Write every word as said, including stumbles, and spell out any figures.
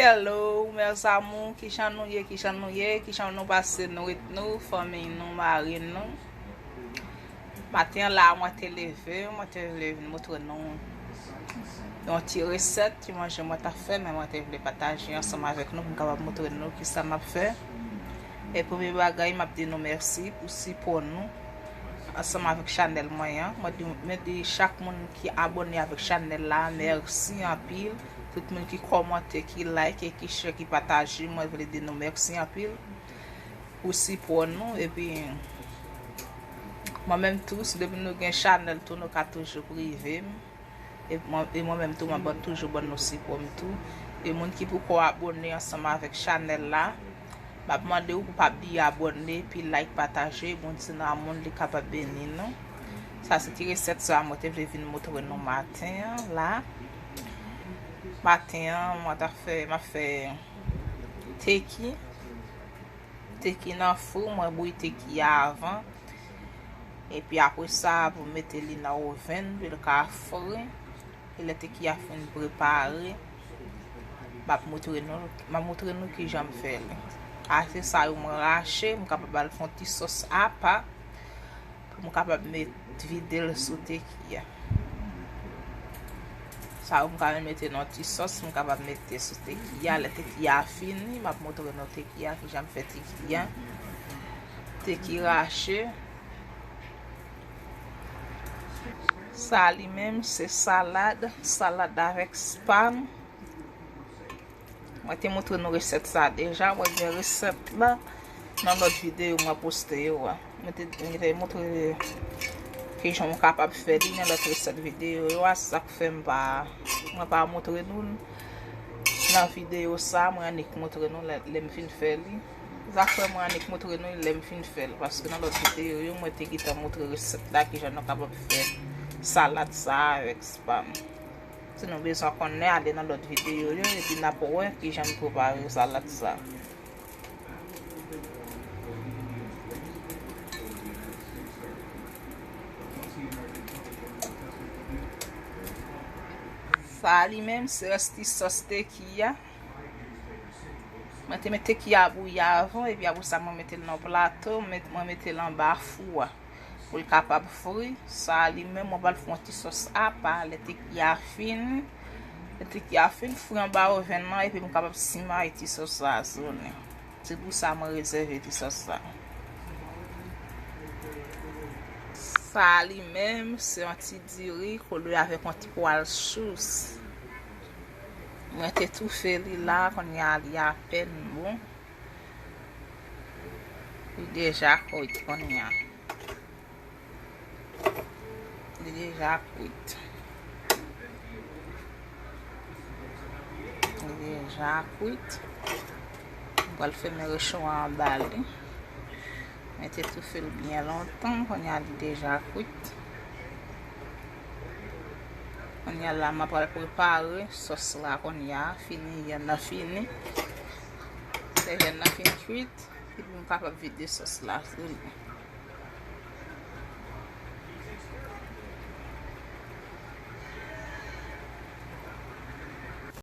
Hello, mes amours, kijan nou ye, kijan nou ye, kijan nou pase nwit nou, fanmi nou, mari nou. Maten an la, mwen te leve, mwen te vle vin montre nou yon ti resèt, ti manje mwen t ap fè, men mwen te vle pataje ansanm avèk nou pou m kapab montre nou kisa m ap fè. E premye bagay, m ap di nou mèsi pou sipò nou ansanm avèk chanèl mwen an. Mwen di, mwen di chak moun ki abòne avèk chanèl la, mèsi anpil. Tout moun ki kòmante, ki like, ki share, ki pataje, mwen vle di nou mèsi anpil pou sipò nou. Epi, mwen menm tou, si depi nou gen chanèl tou, nou ka toujou prive m. E mwen, e mwen menm tou, mwen ban toujou ban nou sipò m tou. E moun ki poko abòne ansanm avèk chanèl la, m ap mande w pou pa bliye abòne, epi like, pataje, bon, sinon a moun li kapab beni nou. Sa se ti resèt sa mwen te vle vin montre nou maten an la. Maten an, mwen ta fè, m ap fè teki. Teki nan fou, mwen bouyi teki a avan. Epi apre sa, pou mete li nan ovenn, pou l ka fri. E lè teki a fin prepare, m ap montre nou, m ap montre nou kijan m fè li. A se sa yo mwen rache, m kapab al fè yon ti sòs apa, pou m kapab met vide l sou teki a. Sa yo m ka mete nan ti sòs, m kapab mete sou teki a. Lè teki a fini, m ap montre nou teki a, kijan m fè teki a. Teki rache. Sa li menm, se salad, salad avèk spam. Mwen te montre nou resèt sa deja, mwen gen resèt la nan lòt videyo mwen poste yo a. Mwen te, mwen te montre kijan w kapab fè li nan lòt resèt videyo yo a, se sa k fè m pa, mwen pa montre nou l nan videyo sa, mwen annik montre nou lè, lè m fin fè li. Sa k fè mwen annik montre nou l lè m fin fè l, paske nan lòt videyo yo, mwen te gentan montre resèt la, kijan nou kapab fè salad sa avèk spam. Si nou bezwen konnen, ale nan lòt videyo yo, epi n ap wè kijan m prepare salad sa. Sa li menm, se rès ti sòs teki a. Mwen te met teki a bouyi avan, epi apre sa, mwen mete l nan plato, mwen mete l anba fou a. Pou l kapab fri, sa li menm, mwen pral fè yon ti sòs apa, lè teki a fin, lè teki a fin fri anba ovenn nan, epi m kapab simaye ti sòs la sou li. Se pou sa mwen rezève ti sòs la. Sa li menm, se yon ti diri, kole avèk yon ti pwal chou. Mwen te toufe li la, kounye a li apèn bon. Li deja kwit kounye a. Li deja kwit. Li deja kwit. Mwen pral fèmen recho a anba li. Mwen te toufe l byen lontan, kounye a li deja kwit. Kounye a la, mwen pral prepare sòs la kounye a, fini, vyann nan fini. Lè vyann nan fin kwit, epi m kapab vide sòs la sou li.